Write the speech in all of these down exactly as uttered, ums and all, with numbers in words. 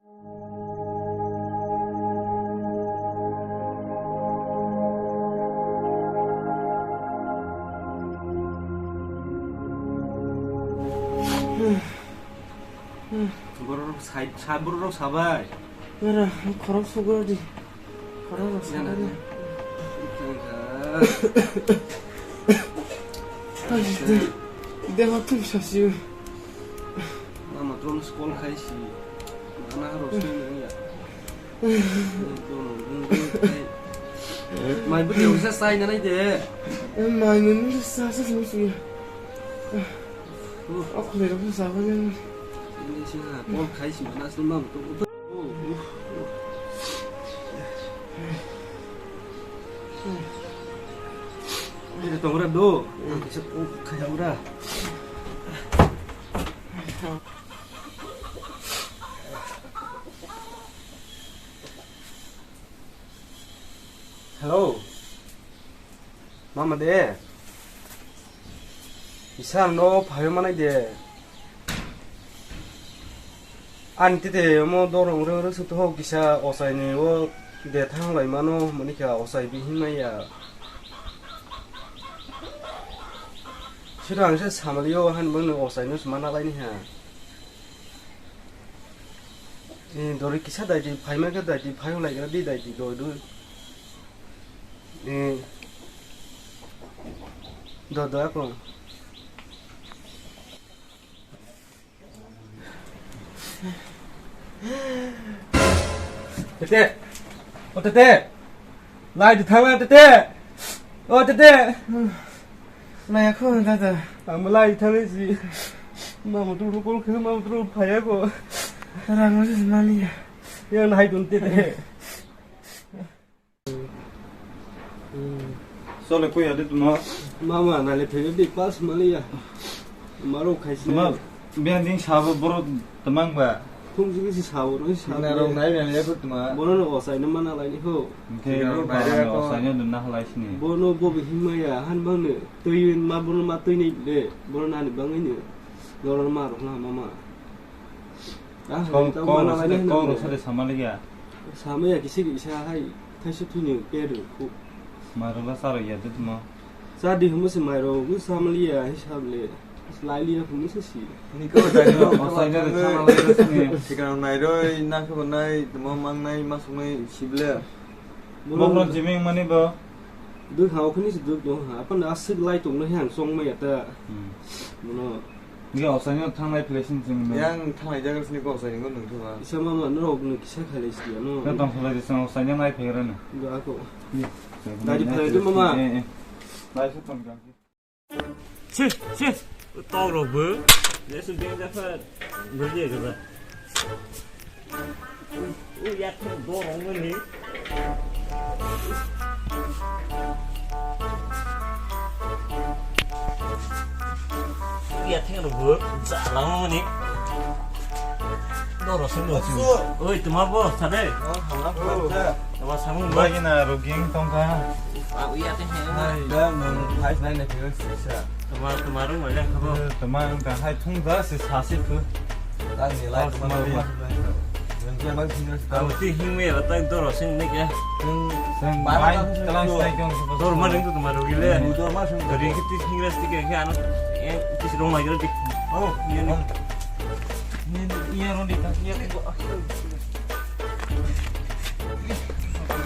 Borok rok sai, sa-, borok rok sabai. Nara, khorok sugro di. Khorok rok sabai na. Ai, de, de hotum sasi. Mama trom skol khai si. Mana haro sini ya. Mai bwrwi rok sa sai na nai de. Mai nini sa sa sini sini. O khulai rok sa ba nang. Ini sini ha, kol khai si mana sini mam to. Ini tongra do. Bisa kol khai ora. Hello. Mama de. Isa no phayo manai de. Ani tete omo dorong re re suto ho kisa osai ni o de thang lai mano mani kha osai bi hin maya. Sira ang se samali o han bang no osai no mana lai ni ha. Eh, dori kisa dai di, phai ma khe dai di, phai lai gra di dai di, doi doi. Eh, do do ako. Tete, o tete, lai di thang tete, o tete. Naya kho dada. Ang malai thani si. Mama tu rukul khe mama tu phaya ko. Rang mo si mali ya. Yang nai dun te te. Sole ko ya de tuma. Mama na le phebe big pass mali ya. Maro khai si. Tuma bian ding sabo boro tamang ba. Khum jigi si sabo ro si sabo. Na rong nai bian ya ko tuma. Bono no osai no mana lai ni ho. Hingke rok nai ba ko osai no dun na halai sini. Bono bo bi himma ya han bang ne. Twi ma bono ma twi ni de, bono nani bangwi ni. Lorong ma rok na mama. Ah, kong, tau kong mana rok lai sade, na kong rok hino. Sade sama liya. Sama ya kisi kisa hai, thaisa thuni peru ku. Ma rok la saro ya de tuma. Sa di humu se mai rok, gu sama liya hisab le. Lai liya humu se si. Ni ko dai no, o sai de sama lai sini. Sikang nai roi, na ko nai, tuma mang nai, ma sung nai, sible. Bono jiming mani bo. Duk ha, okhani se duk dong ha. Apan aswk lai tong nai han song mai ata. Hmm. Bono. Ni osai no thanglai place ni jing no. Yang thanglai jaga sini ko osai ni ko nung thuma. Isa mama no rok no kisa khalai si ano. Na tong khalai jisang osai no nai phagra no. Dua ko. Ni. Dari phagra mama. Eh, eh. Lai se tong jang. Si, si, tok rok bo. Jesu ding da pha. Bo ye ga ba. U ya thang do rong ni. U ya thang rok bo. Ja lang ni. Doro sung bo. Oi, tuma bo, sade. Oh, hanga bo. Tuma samung bo. Bagina ruging tongka. Ah, iya teh. Hai, dan nang hai nai nai tengah sisa. Tuma, tuma rung mai lang kabo. Tuma ang ka hai thung da si sa si tu. Dan ni lai tuma rung mai. Yang dia mai sini. Kabo ti hing me batai doro sing ni ya. Sen mai telang sai kong. Doro ma ring tu tuma rugi le. Doro ma sung. Ring ti hing res ti ke ano. Eh, ti rong mai ro ti. Oh, iya ni. Ni, iya, Rondi, tak, iya, kok.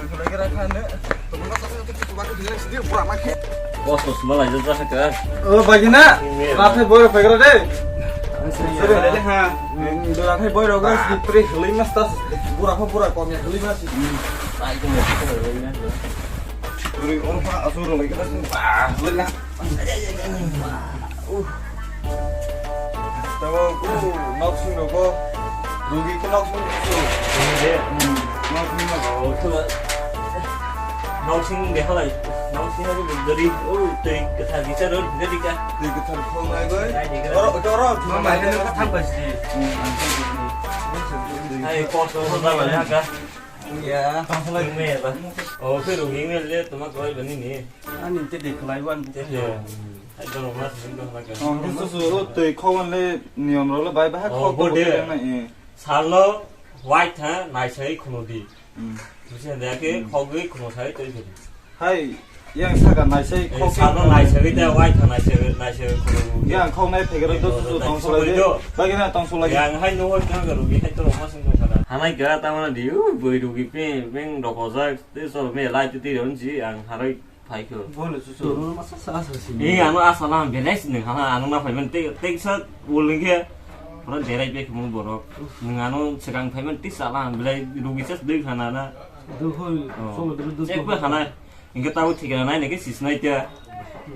Kira-kira kan, deh. Temen apa tuh, tuh, tuh, tuh, tuh, sendiri, pura makan. Bos, bos, malah itu terasa keras. Oh, bagi nak. Ini, ya. Rapi boy, apa kira deh? Sudah, deh, ha. Ini udah rapi boy, udah keras, di perih, lima tas. Pura apa, pura, kau yang lima sih. Hmm. Ah, itu nggak bisa, nggak bisa. Puri, oh, Pak, asur lagi, keras. Ah, lena. Tamo ku nok sing rok o. Rugi ke nok sing rok o. Rugi de. Hmm. Nok sing rok o. Oh, to. Nok sing de halai. Nok sing rok o dari. Oh, tei kethar bichar rok dari ka. Tei kethar khol nai goi. Nai di ka. Oro, oro. Mama, ini ka thang pasti. Hmm. Hai, kos ko ba ba ka. Ya. Tang halai. Ini ya ba. Oh, ke rugi ini le tuma goi bani ni. Ani te de khlai wan te. Te de. Ekdom mas ekdom mas. Oh, su su ro tei khowan le niyom ro le bai ba kho ko de na e. Salo Waitha naisai khunu di. Hmm. Busi hande ke Hmm. khogwi khunu sai tei di. Hai, yang saka naisai Eh, khogwi sano khunu naisai di. Te waitha naisai, naisai khunu di. Yang khog nai phegero to Yang susu khog tong nai solai di. Solai do. Bagi na tong solai. Yang hai no hoi tang rugi hai to ma sing tong kada. Hanai ga ta mana di, u boi rugi pe, beng doko ja, te so me lai te ti ron ji, ang harai Phaikho. Bono chuchu. Toro masa sa asa sini. Ni ano asa lang belai sini hana ano na phaiman te te sa uling khe. Pura derai pe khum borok. Nung ano segang phaiman te sa lang belai rugi sa dui khana na. Dui khoi, Oh. solo dui dui Chek khoi. Ba khana. Ingke tau thik na nai ne ke sis nai te.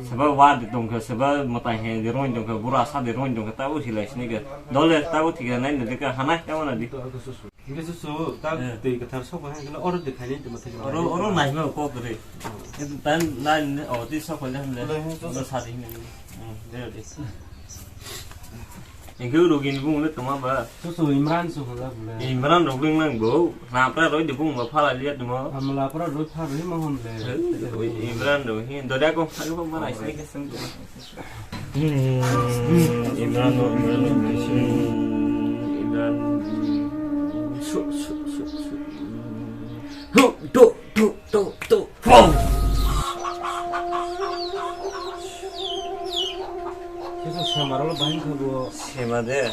Seba wa de tong khe seba mata he de roin tong khe bura sa de roin tong khe tau hilai sini ke. Dole tau thik na nai ne de ka hana ka wana di. Hingke chuchu, ta Eh. twi kwthar sok hai hingke oro de khaini tongma thai Oro, oro naima kok re. Tan nai, o, ti sok le hamle. Dai, hing, Oro chuchu. Sa di hing. Hmm, de, de. Hingke uro gini bung le tongma ba. Chuchu Imran su hwnla bole. Imran rok ring nang bo. Napra roi de bung ba phala liya tongma. Amla pra roi pha roi ma hon le. Imran rok hin doda ko pha ko ma nai. Hmm, Imran, Imran, Imran. Su, su, su, su. Hu, tu, tu, tu, tu. Wow. Kisa sema rolo bahing khabu. Sema de.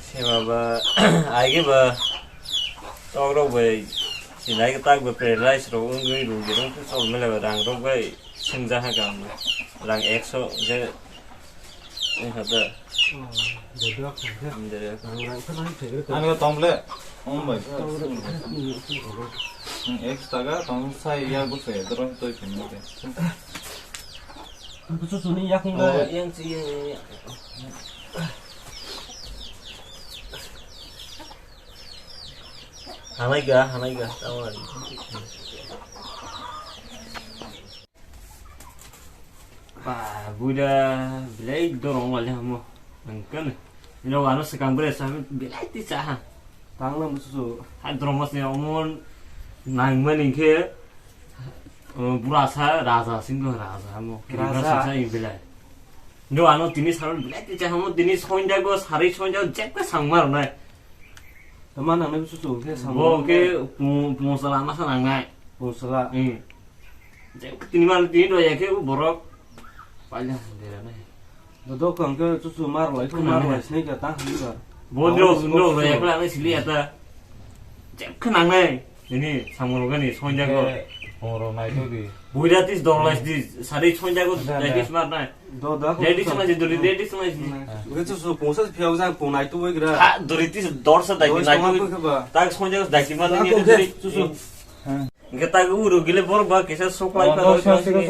Sema ba, aige ba. Tok rok bai. Sinai tak ba paralyze rok wngwi rung rung sol mele ba rang rok bai. Sengja ha gam rang ekso je wngkha da. Ang rang rang khe nang thegre. Ang tong le. Om bai. Tong le. Ek taga tong sai ya bu se dro toi pin mo ke. Ang ko su ni yak nang. Yang si yang yang. Hanai ga, hanai ga. Tawari. Ba, buida belai dorong wale hamo. Angkan. Ino wano sekang bere sa belai ti cha ha. Tang lang busu. Ha dorong mas ne omon nang mani ke. Bura sa raja singho raja hamo. Raja. Sa sa belai. Ino wano tini saron belai ti cha hamo tini sonja go sari sonja jek ka sangmar nai. Tama nang nai busu ke sangmar. Bo ke pung pung sala masa nang nai. Pung sala. Hmm. Jek tini mal tini do ya ke borok. Paila dera nai. Dodok ang ke chuchu mar lai, mar lai sini ka ta hang ka. Bo no, no, no, ya kala ni sili ata. Jek khe nang nai. Ini samoro gani sonja go. Oro nai to di. Buira tis dong lai di, sari sonja go, dai tis mar nai. Do da. Dai tis mar di, dori dai tis mar di. Ure chuchu pungsa phiao jang pung nai tu wai gra. Ha, dori tis dor sa dai nai tu. Tak sonja go dai tis mar ni dori. Chuchu. Hingke tak uro gile borok ba kisa suklai pa doi kang sini.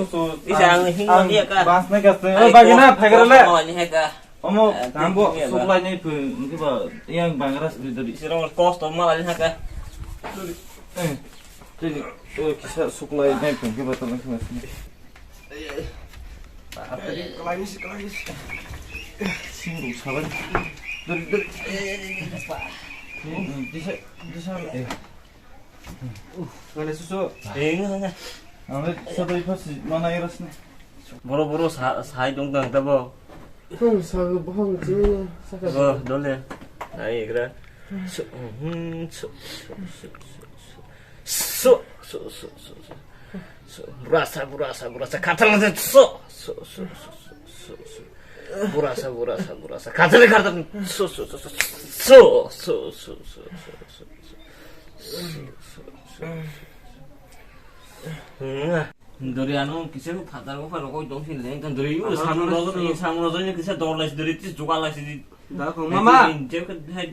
Isa ang hing mani ya ka. Bas na ka se. Oi, bagina, phaigra le. Mala ni ha ka. Omo, kambo suklai nai phu, hingke ba yang bangra sri dori. Sira mor kosto mala ni ha ka. Eh, tini, eh, kisa suklai nai phu, hingke ba tolong kima sini. Kalai ni si, kalai ni si. Sing ru sabai. Dori, dori. Disa, disa. Ngale susu. Eh, nga, nga. Ang le sa doi pha si mana iras ni. Boro, boro sa, sai dong dang tabo. Hmm, sa go bohong chi sa ka. Bo, dole. Nai igra. Su, hmm, su, su. Su, burasa, burasa, burasa. Khatal na su, su, su. Burasa, burasa, burasa. Khatal, khatal. Su, su, su. Dori ano kisa phatar ko pharo koi dong sin leng kan dori yo samun rojo ni samun rojo ni kisa dor lai dori tis jugal lai si. Da ko mama.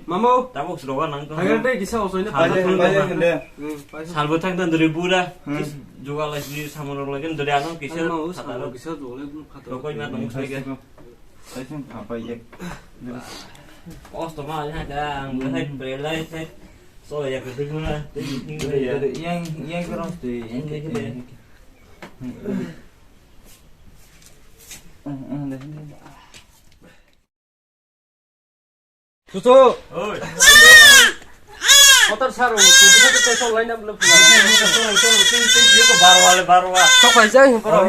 Mama. Tabok si roga nang to. Hagar dai kisa osoi na. Salbo thang tan dori bura tis jugal lai si samun rog lai kan dori ano kisa phatar kisa jugal lai phatar. Rokoi ma tong sai ga. Kaising apa ya? Os to ma ha ka ang hai prelai sai. So ya ke ding na. Yang yang kerong tu yang ke. Susu. Oi. Kotor saro, tu bisa tu tesok lain am belum. Barwa le barwa. Sok pai jai him para.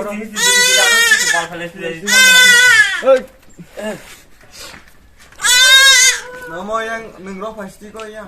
Oi. Namo yang nung rok pasti ko ya.